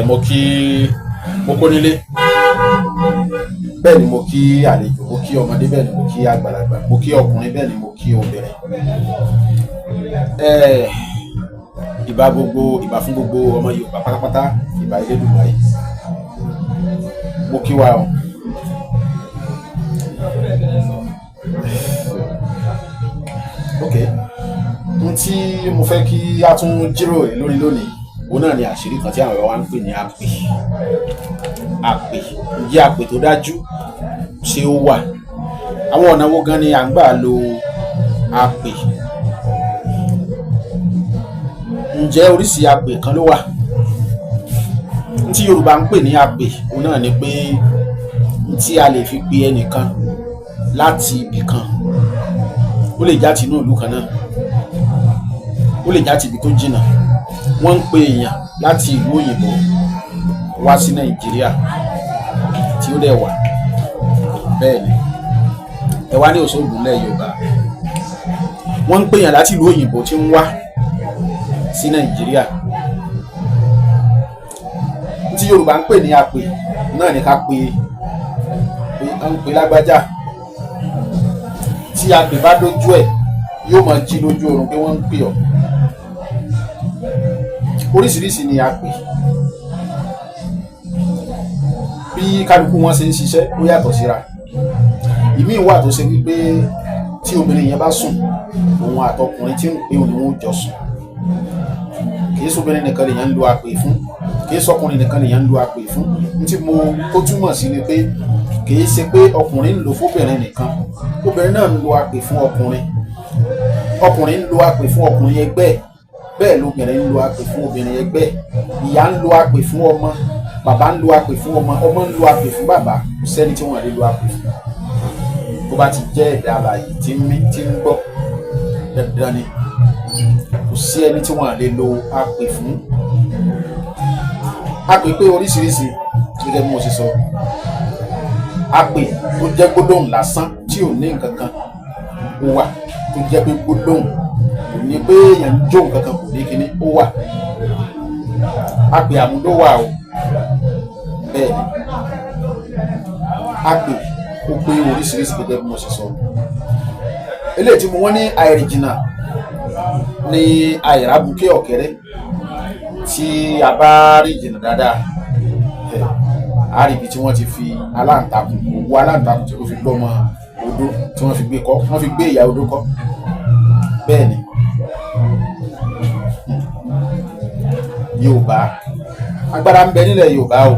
Mo kí, mo kó nílé, bẹ́ẹ̀ ni mo kí àlejò, mo kí ọmọdé, bẹ́ẹ̀ ni mo kí àgbàlagbà, mo kí ọkùnrin, bẹ́ẹ̀ ni mo kí obìnrin. Ìbà gbogbo, ìbà fún gbogbo ọmọ Yorùbá pátápátá, ìbà Elédùmarè. Mo kí wa o. Ok, n tí mo fẹ́ kí a tún jíròrò lórí lónìí, òun náà ni àṣírí kan tí àwọn èèyàn wa ń pè ní àpè. Àpè, ǹjẹ́ àpè tó dájú ṣé ó wà? Àwọn ọ̀nà wo gan ni à ń gbà lo àpè? Ǹjẹ́ oríṣi àpè kan ló wà? N tí Yorùbá ń pè ní àpè, òun náà ni pé n tí a lè fi pe ẹnìkan láti ibì kan, ó lè jẹ́ àti inú ìlú kan náà, ó lè jẹ́ àti ibi tó jìnnà. Wọ́n ń pe èèyàn láti ìlú òyìnbó wá sí Nàìjíríà tí ó dẹ̀ wà. Bẹ́ẹ̀ ni, ẹ wá ní Òṣogbo nílẹ̀ Yorùbá. Wọ́n ń pe èèyàn láti ìlú òyìnbó tí ń wá sí Nàìjíríà. Tí Yorùbá ń pè ní àpè náà ni ká pe pé ń pe lágbájá. Tí àpè bá dójú ẹ̀, yóò máa jí lójú oorun pé wọ́n ń pè ọ́. Oríṣiríṣi ni àpè. Bí kálukú wọn ṣe ń ṣiṣẹ́ ó yàtọ̀ síra. Ìmíì wà tó ṣe wípé tí obìnrin yẹn bá sùn, òun àtọkùnrin tí ń pè òun ni wọn ó jọ sùn. Kì í ṣobìnrin nìkan lèèyàn ń lo àpè fún, kì í ṣọkùnrin nìkan lèèyàn ń lo àpè fún. N tí mo tó túmọ̀ sí ni pé kì í ṣe pé ọkùnrin ń lò fóbìnrin nìkan, obìnrin náà ń lo àpè fún ọkùnrin, ọkùnrin ń lo àpè fún ọkùnrin ẹgbẹ́ ẹ̀, bẹ́ẹ̀ lobìnrin ń lo àpè fún obìnrin ẹgbẹ́ ẹ̀. Ìyá ń lo àpè fún ọmọ, bàbá ń lo àpè fún ọmọ, ọmọ ń lo àpè fún bàbá. Kò sẹ́ni tí wọ́n lè lo àpè fún. Tó bá ti jẹ́ ẹ̀dá alààyè tí ń mí, tí ń gbọ́, dandan ni, kò sí ẹni tí wọ́n lè lo àpè fún. Àpè pé oríṣiríṣi, gẹ́gẹ́ bí mo ṣe sọ. Àpè tó jẹ́ gbólóhùn lásán tí ò ní nǹkan kan ó wà, tó jẹ́ pé gbólóhùn, kò ní pé èèyàn ń jó nǹkan kan, kò ní kíní, ó wà. Àpè àmúdó wà o. Bẹ́ẹ̀ ni, àpè ó pé oríṣiríṣi gẹ́gẹ́ bí mo ṣe sọ. Eléyìí tí mo wọ́n ní àìrìnjìnà ní àìrábùké ọ̀kẹ́rẹ́. Tí a bá rìn jìnnà dáadáa, a rí ibi tí wọ́n ti fi aláǹtakùn, òwú aláǹtakùn tí wọ́n fi gbọ́mọ odó, tí wọ́n fi gbé kọ́, wọ́n fi gbé ìyá odó kọ́. Bẹ́ẹ̀ ni, Yorùbá, agbára ń bẹ nílẹ̀ Yorùbá o.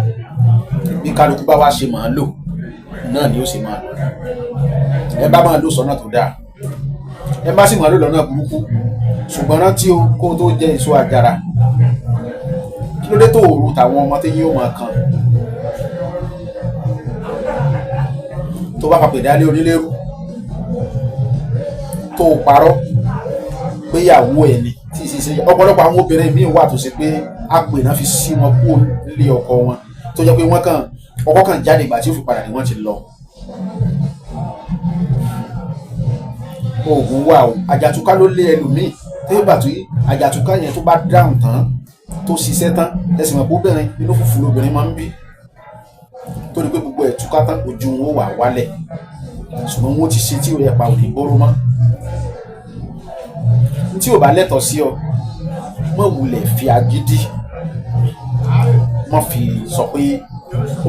Bí kálukú bá wá ṣe máa lò náà ni ó ṣe máa lò. Ẹ bá máa lò sọ́nà tó dáa, ẹ bá sì máa lò lọ́nà burúkú. Ṣùgbọ́n rántí o, kó o tó jẹ èso àjàrà, kí ló dé tó òru tàwọn ọmọ tí yóò máa kan tó bá papè dálé onílérú, tó o parọ́ pé ìyàwó ẹ̀ ni, tí ì ṣe ọ̀pọ̀lọpọ̀ àwọn obìnrin míì wà tó ṣe pé àpè náà fi sí wọn kúrò nílé ọkọ wọn, tó jẹ́ pé wọ́n kàn ọkọ kàn jáde, ìgbà tí ó fi padà ní wọ́n ti lọ. Oògùn wà o. Àjàtúká ló lé ẹlòmíì tó yẹ gbà tó àjàtúká yẹn tó bá dáhùn tán, tó ṣiṣẹ́ tán, ẹ sì mọ̀ pé obìnrin inú fùfú lobìnrin máa ń bí, tó ní pé gbogbo ẹ̀ túká tán, ojú wọn ó wà wálẹ̀, ṣùgbọ́n wọn ó ti ṣe tí ò yẹ pa òní gbóró mọ́. Tí ò bá lẹ́tọ̀ọ́ sí ọ, mọ̀ wulẹ̀ fi agídí, mọ̀ fi sọ pé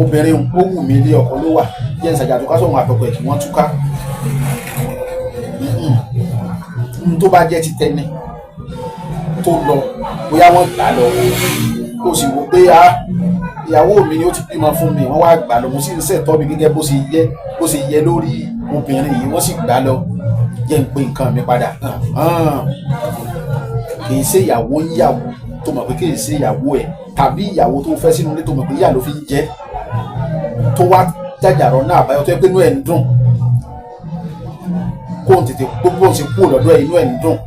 obìnrin ó wù mí, ilé ọkọ ló wà, jẹ́ ìsàjàtúká sóhun àtọkọ ẹ̀ kí wọ́n túká. N tó bá jẹ́ ti tẹni tó lọ, bóyá wọ́n gbà lọ, kó sì wò pé ìyàwó mi ni ó ti bímọ fún mi, wọ́n wá gbà lọ, mo sì ń ṣẹ̀tọ́ mi gẹ́gẹ́ bó ṣe yẹ, bó ṣe yẹ lórí obìnrin yìí, wọ́n sì gbà lọ, jẹ́ ń pé nǹkan mi padà. Kì í ṣe ìyàwó ń yàwó tó mọ̀ pé kì í ṣe ìyàwó ẹ̀, tàbí ìyàwó tó fẹ́ sínú ilé tó mọ̀ pé ìyà ló fi ń jẹ́, tó wá jàjàrọ̀ náà àbáyọ tó yẹ pé inú ẹ̀ ń dùn, kó n tètè gbogbo ṣe kúrò lọ́dọ̀ ẹ̀, inú ẹ̀ ń dùn.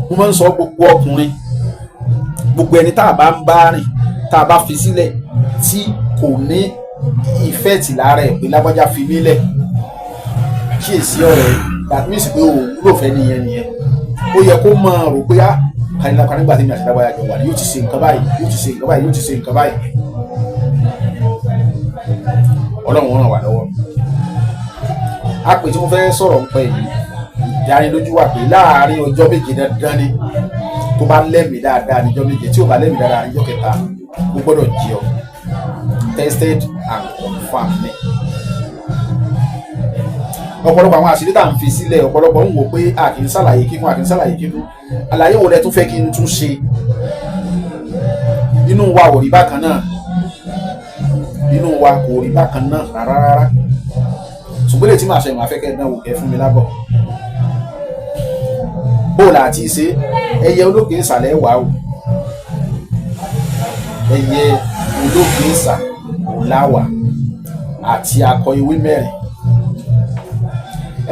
Mo máa ń sọ gbogbo ọkùnrin, gbogbo ẹni tá a bá ń bá rìn, tá a bá fi sílẹ̀ tí kò ní ìfẹ́ tì lára ẹ̀ pé lágbájá fi mí lẹ̀, kíyèsí ọ̀rẹ́, that means pé o wúlò fẹ́ nìyẹn nìyẹn. Ó yẹ kó máa rò pé á Káníláka nígbà tí mi àti lágbájá jọ wà ní, yóò ti ṣe nǹkan báyìí, yóò ti ṣe nǹkan báyìí, yóò ti ṣe nǹkan báyìí. Ọlọ́run ràn wá lọ́wọ́. Àpè tí mo fẹ́ sọ̀rọ̀ ń pẹ́ yìí, ìdánilójú wà pé láàárín ọjọ́ 7 dandan ni. Tó bá lẹ́mìí dáadáa níjọ́ 7, tí ò bá lẹ́mìí dáadáa níjọ́ kẹta, ó gbọ́dọ̀ jí ọ. Tested and confirmed ni. Ọ̀pọ̀lọpọ̀ àwọn àṣírí tá à ń fi sílẹ̀, ọ̀pọ̀lọpọ̀ ń wò pé a kì í ṣàlàyé kíkún, a kì í ṣàlàyé kíkún. Àlàyé wo lẹ tún fẹ́ kí n tún ṣe? Inú wa ò rí bákan náà, inú wa kò rí bákan náà rárá rárá. Ṣùgbọ́n lè tí màá ṣe, màá fẹ́ kẹ́ ẹ dánwò, kẹ́ fún mi lábọ̀. Bóòlù àti ṣe ẹyẹ olókè ìsàlẹ̀ wà o, ẹyẹ olókè ìsà òláwà àti akọ ewé mẹ́rin,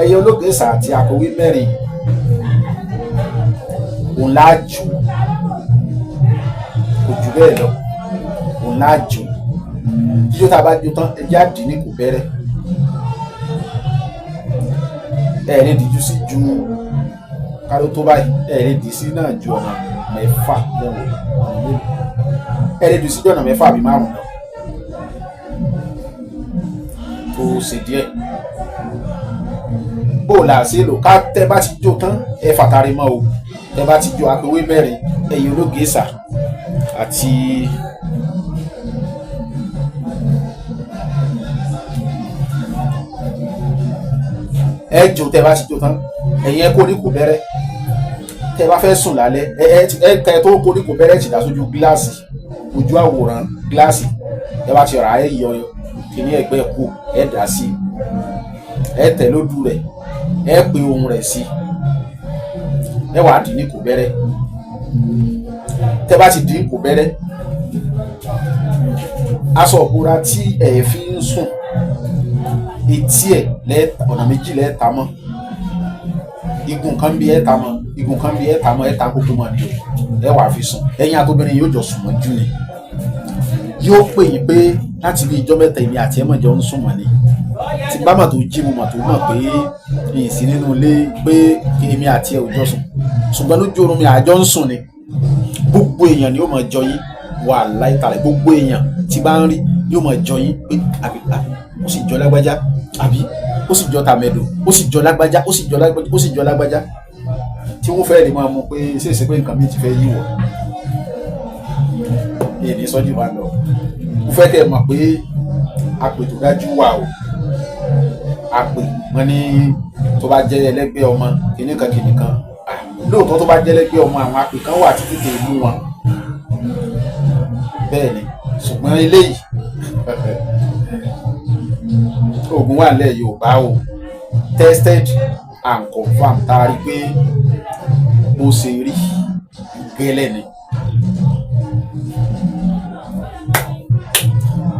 ẹyẹ olókè ìsà àti akọ ewé mẹ́rin òun láàjò, kò jù bẹ́ẹ̀ lọ, òun láàjò. Jíjó tá a bá jó tán, ẹjẹ́ àdì ní kò bẹ̀rẹ̀, ẹ lè díjú sí ju káló tó báyìí, ẹ lè dì sí náà ju ọ̀nà mẹ́fà lẹ́wọ̀n, ọ̀nà mélòó, ẹ lè dì sí ju ọ̀nà mẹ́fà àbí márùn lọ tó ṣe díẹ̀. Bó o là ṣe lò ká tẹ́ bá ti jó tán, ẹ fàtàrí mọ́ o. Tẹ́ bá ti jó apẹ̀wé mẹ́rin, ẹ̀yìn ológèsà àti ẹ jó. Tẹ́ bá ti jó tán, ẹ̀yin ẹ kó ní kò bẹ̀rẹ̀. Tẹ́ bá fẹ́ sùn lálẹ́, ẹ ẹ ẹ tó kó ní kò bẹ̀rẹ̀, ti dà sójú gíláàsì, ojú àwòrán gíláàsì. Tẹ́ bá ti rà, ẹ yọ kíní ẹ̀gbẹ́ kú, ẹ dà sí, ẹ tẹ̀ lójú rẹ̀, ẹ pe ohun rẹ̀ sí, ẹ wàá dì ní kò bẹ̀rẹ̀. Tẹ́ bá ti dì ní kò bẹ̀rẹ̀, aṣọ ìbora tí ẹ fi ń sùn, etí ẹ ọ̀nà méjì lẹ́ẹ̀ta mọ́, igun kan bí ẹ ta mọ́, igun kan bí ẹ ta mọ́, ẹ ta kókó mọ́ ni o. Ẹ wàá fi sùn, ẹ̀yin àtobìnrin yóò jọ sùn mọ́jú ni. Yóò pè yín pé láti bí ijọ́ mẹ́ta, èmi àti ẹ̀mọ̀ jọ ń sùn mọ́ ni. Tí bá mà tó jí, mo mà tó mọ̀ pé mi sí nínú ilé, pé èmi àti ẹ̀ ò jọ sùn, ṣùgbọ́n lójú oorun mi àjọ ń sùn ni. Gbogbo èèyàn ni ó mọ̀ jọ yín wà láìtàlẹ̀, gbogbo èèyàn tí bá ń rí yóò mọ̀ jọ yín pé àbí àbí ó sì jọ lágbájá, àbí ó sì jọ tàmẹ̀dò, ó sì jọ lágbájá, ó sì jọ lágbájá, ó sì jọ lágbájá, tí wọ́n fẹ́ẹ́ lè máa mú pé ṣèṣe pé nǹkan mi ti fẹ́ yí wọ̀. Èyí sọ́jú wa lọ, mo fẹ́ kẹ́ ẹ mọ̀ pé àpè tó dájú wà o. Àpè wọn ní tó bá jẹ́ ẹlẹ́gbẹ́ ọmọ kìnnìkan kìnnìkan, lóòótọ́ tó bá jẹ́ ẹlẹ́gbẹ́ ọmọ, àwọn àpè kan wà títí tè mú wọn bẹ́ẹ̀ ni. Ṣùgbọ́n eléyìí, oògùn wà nílẹ̀ Yorùbá o, tested and confirmed, tá a rí pé bó ṣe rí gẹ́lẹ́ ni.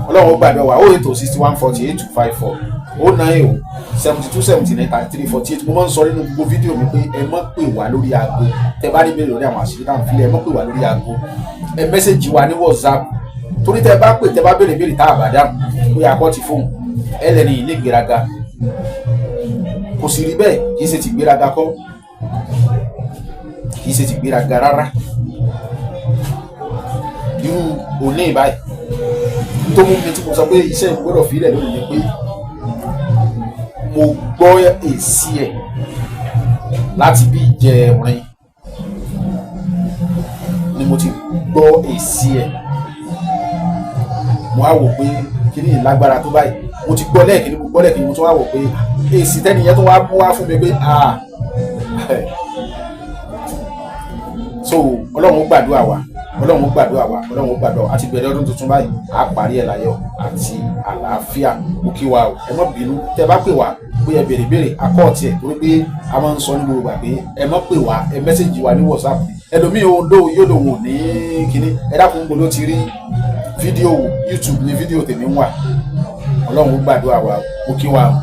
Ọlọ́run ó gbàdúrà wa. 0806148 254 09072793348. Mo máa ń sọ nínú gbogbo fídíò mi pé ẹ má pè wá lórí aago. Tẹ bá ní bèrè lórí àwọn àṣírí tá à ń filẹ̀, ẹ má pè wá lórí aago, ẹ mẹ́sẹ̀jì wa ní WhatsApp, torí tẹ bá pè, tẹ bá béèrè béèrè tá a bá dáhùn, bóyá akọ́ ti fóun ẹ lẹ́ni yìí ní ìgbéraga. Kò sì rí bẹ́ẹ̀, kì í ṣe ti ìgbéraga kọ́, kì í ṣe ti ìgbéraga rárá. Irú òní báyìí tó mú mi tí mo sọ pé iṣẹ́ mi gbọ́dọ̀ fi ilẹ̀ lónìí ni pé mo gbọ́ èsì ẹ̀ láti bí ìjẹrin ni mo ti gbọ́ èsì ẹ̀. Mo á wò pé kíní ìlágbára tó báyìí. Mo ti gbọ́ lẹ́ẹ̀kíní, mo gbọ́ lẹ́ẹ̀kíní, mo tún wá wò pé èsì tẹ́niyẹn tó wá mú wá fún mi pé ah, so Ọlọ́run ó gbàdúrà wa, Ọlọ́run ó gbàdúrà wa, Ọlọ́run ó gbàdúrà wa. A ti bẹ̀rẹ̀ ọdún tuntun báyìí, a parí ẹ̀ láyọ̀ àti àlàáfíà. Mo kí wa o, ẹ má bínú tẹ bá pè wá pé ẹ béèrè béèrè akọ́ọ̀tì ẹ̀, torí pé a máa ń sọ ní gbogbo ìgbà pé ẹ má pè wá, ẹ mẹ́sẹ̀jì wa ní WhatsApp. Ẹlòmíì òun lóhùn yóò lòun ò ní kíní. Ẹ dákun, ń bolo ti rí fídíò? YouTube ní fídíò tèmi ń wà. Ọlọ́run ó gbàdúrà wa. Mo kí wa o.